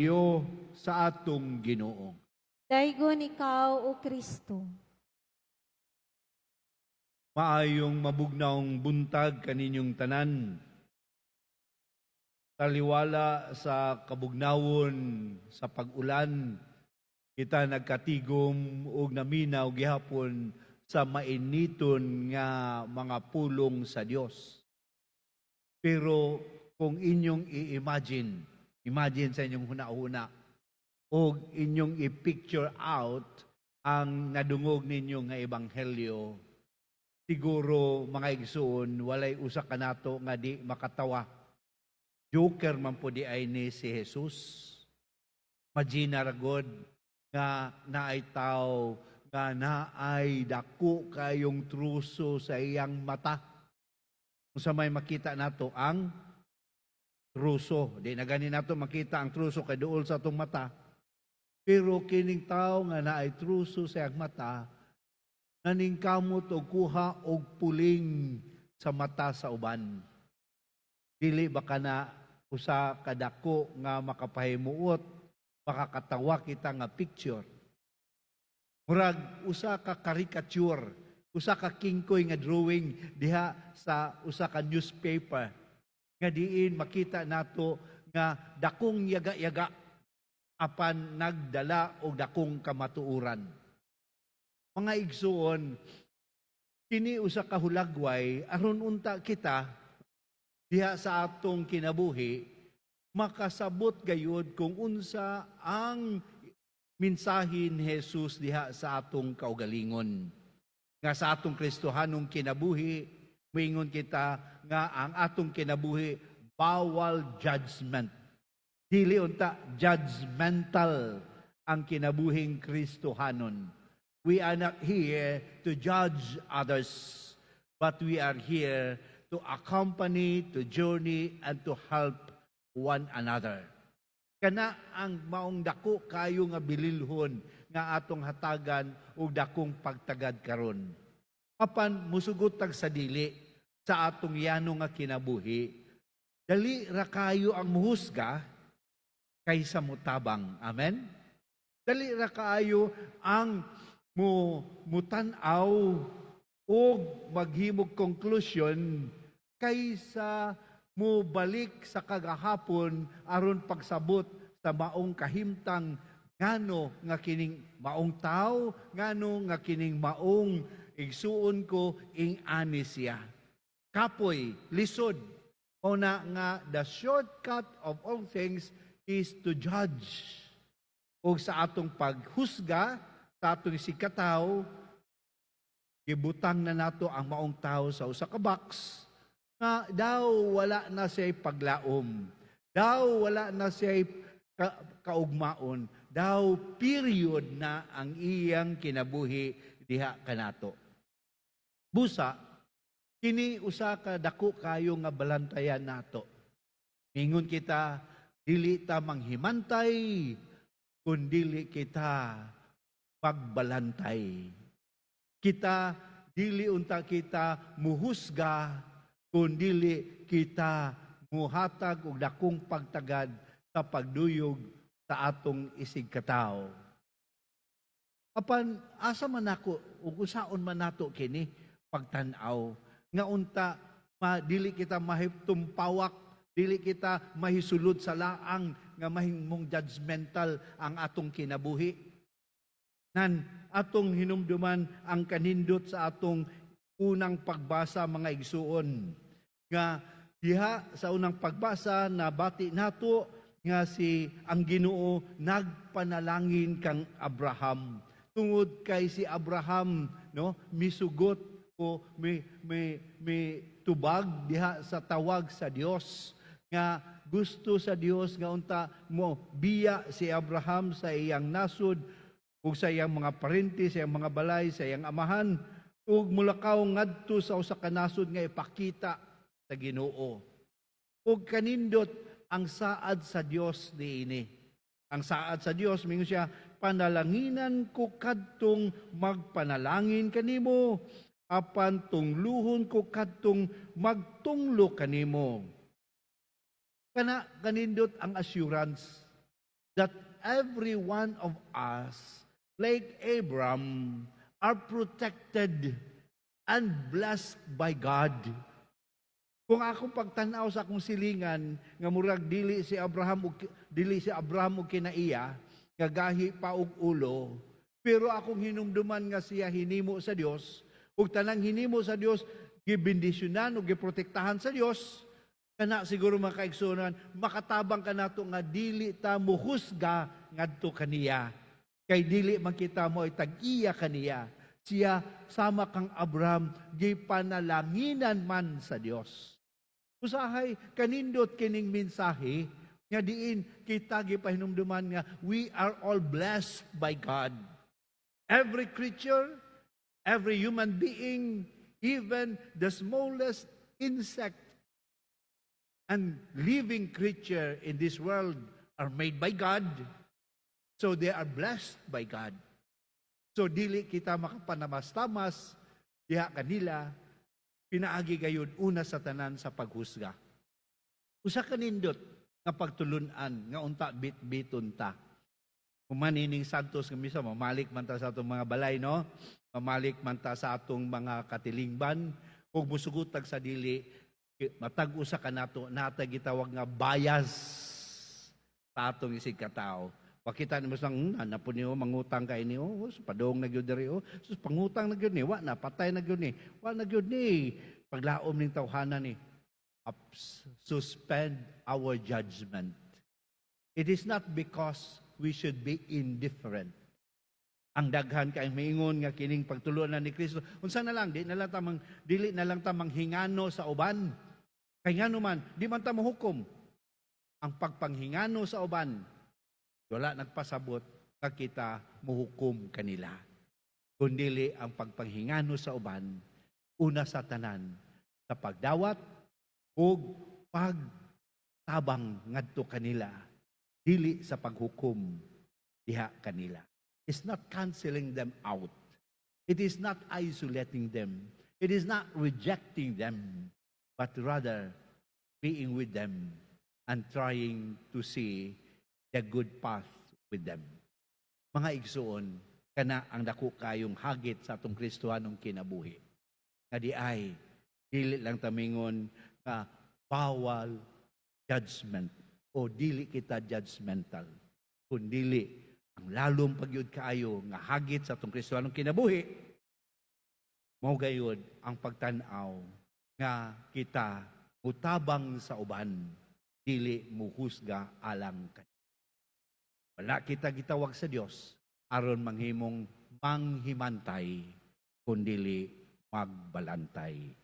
Iyo sa atong Ginoo. Daygon ikaw, O Kristo. Maayong mabugnawng buntag kaninyong tanan. Taliwala sa kabugnawon sa pag-ulan, kita nagkatigom ug naminaw gihapon sa mainiton nga mga pulong sa Dios. Pero kung inyong i-imagine, imagine sa inyong huna-huna, o inyong i-picture out ang nadungog ninyo nga ebanghelyo, siguro, mga igsuon, walay usa kanato nga di makatawa. Joker man po diay ni si Jesus. Imagine ra god nga naay tao nga naay dako kayong truso sa iyang mata. Kung sa may makita nato ang truso. Di na gani nato makita ang truso kay duol sa atong mata. Pero kining tao nga naay truso sa iyang mata, naningkamot og kuha og puling sa mata sa uban. Dili ba kana usa ka dako nga makapahimuot, makakatawa kita nga picture? Murag usa ka caricature, usa ka kingkoy nga drawing diha sa usa ka newspaper nga diin makita nato nga dakong yaga-yaga apan nagdala og dakong kamatuoran. Mga igsuon, kini usa ka hulagway aron unta kita diha sa atong kinabuhi makasabot gayud kung unsa ang mensahe ni Jesus diha sa atong kaugalingon. Nga sa atong Kristohanong kinabuhi, moingon kita nga ang atong kinabuhi bawal judgment. Dili unta judgmental ang kinabuhing Kristohanon. We are not here to judge others, but we are here to accompany, to journey, and to help one another. Kana ang maong dako kayo nga bililhon nga atong hatagan og dakong pagtagad karon. Apan musugot tag sa dili sa atong yano nga kinabuhi, dali ra kayo ang muhusga kaysa mutabang. Amen? Dali ra kaayo ang mo mutan-aw og maghimog conclusion kaysa mo balik sa kagahapon aron pagsabot sa maong kahimtang, ngano nga kining maong tao, ngano nga kining maong igsuon ko ing-ani siya. Kapoy, lisod. O na nga the shortcut of all things is to judge. O sa atong paghusga, sa atong isigkatawo, gibutang na nato ang maong tao sa usa ka box nga daw wala na siya'y paglaom. Daw wala na siya'y kaugmaon. Daw period na ang iyang kinabuhi diha kanato. Busa, kini usa ka dako kayo nga balantayan nato. Ingon kita, dili ta manghimantay, kun dili kita pagbalantay. Kita dili unta kita muhusga kun dili kita muhatag og dakong pagtagad sa pagduyog sa atong isigkatawo. Apan asa man nako ug usaon man nato kini pagtan-aw nga unta ma, dili kita mahitumpawak, dili kita mahisulod sa laang nga mahimong judgmental ang atong kinabuhi? Nan atong hinumduman ang kanindot sa atong unang pagbasa, mga igsuon, nga diha sa unang pagbasa nabati nato nga si ang Ginoo nagpanalangin kang Abraham tungod kay si Abraham, no, misugot o mi tubag diha sa tawag sa Dios, nga gusto sa Dios nga unta mo biya si Abraham sa iyang nasod ug sa iyang mga parente, sa iyang mga balay, sa iyang amahan, ug mulakaw ngadto sa usa ka nasod nga ipakita sa Ginoo. Ug kanindot ang saad sa Dios niini. Ang saad sa Dios, mingon siya, "Panalanginan ko kadtong magpanalangin kanimo, apan tungluhon ko kadtong magtunglo kanimo." Kana kanindot ang assurance. That every one of us, like Abram, are protected and blessed by God. Kung akong pagtanaw sa akong silingan nga murag dili si Abraham og kinaiya nga gahi pa og ulo, pero akong hinumduman nga siya hinimo sa Dios ug tanang hinimo sa Dios gibendisyonan ug giprotektahan sa Dios, kana siguro, mga kaigsuonan, makatabang kanato nga dili ta muhusga ngadto kaniya kay dili man kita mo ay tag-iya kaniya. Siya, sama kang Abraham, gipanalanginan man sa Dios. Usahay kanindot kining mensahe nga diin kita gipahinumduman nga we are all blessed by God. Every creature, every human being, even the smallest insect and living creature in this world are made by God. So they are blessed by God. So dili kita makapanamas-tamas diha kanila pinaagi gayud una sa tanan sa paghusga. Usa ka nindot nga pagtulunan nga unta bit-biton ta. Human ining Santos nga Misa, mamalik man ta sa atong mga balay, no? Mamalik man ta sa atong mga katilingban ug musugot sa dili, matag usa kanato naa tay gitawag nga bias sa atong isig katao. Pakita nimo sang na po niyo mangutang kay niyo, oh, padong na gyud diri, oh. Sus, pangutang na gyud ni, wa na patay na gyud ni. Wa na gyud ni. Paglaom ning tawhana ni. Ups, suspend our judgment. It is not because we should be indifferent. Ang daghan kay miingon nga kining pagtulunan ni Kristo, unsa na lang, di na lang tamang dili na lang tamang hingano sa uban. Kay ngano man, di man ta mohukom. Ang pagpanghingano sa uban, wala nagpasabot nga kita muhukom kanila. Kundili ang pagpanghingano sa uban, una sa tanan, sa pagdawat ug pagtabang ngadto kanila, dili sa paghukom diha kanila. It's not canceling them out. It is not isolating them. It is not rejecting them, but rather being with them and trying to see the good path with them. Mga igsuon, kana ang dako kayong hagit sa atong Kristohanong kinabuhi. Nga di ay, dili lang ta mingon nga bawal judgment o dili kita judgmental. Kundili, ang lalom pagyud kaayo nga hagit sa atong Kristohanong kinabuhi, mao gayud ang pagtan-aw nga kita mutabang sa uban, dili muhusga alang kanila. Wala kita gitawag sa Dios aron manghimong manghimantay, kundili magbalantay.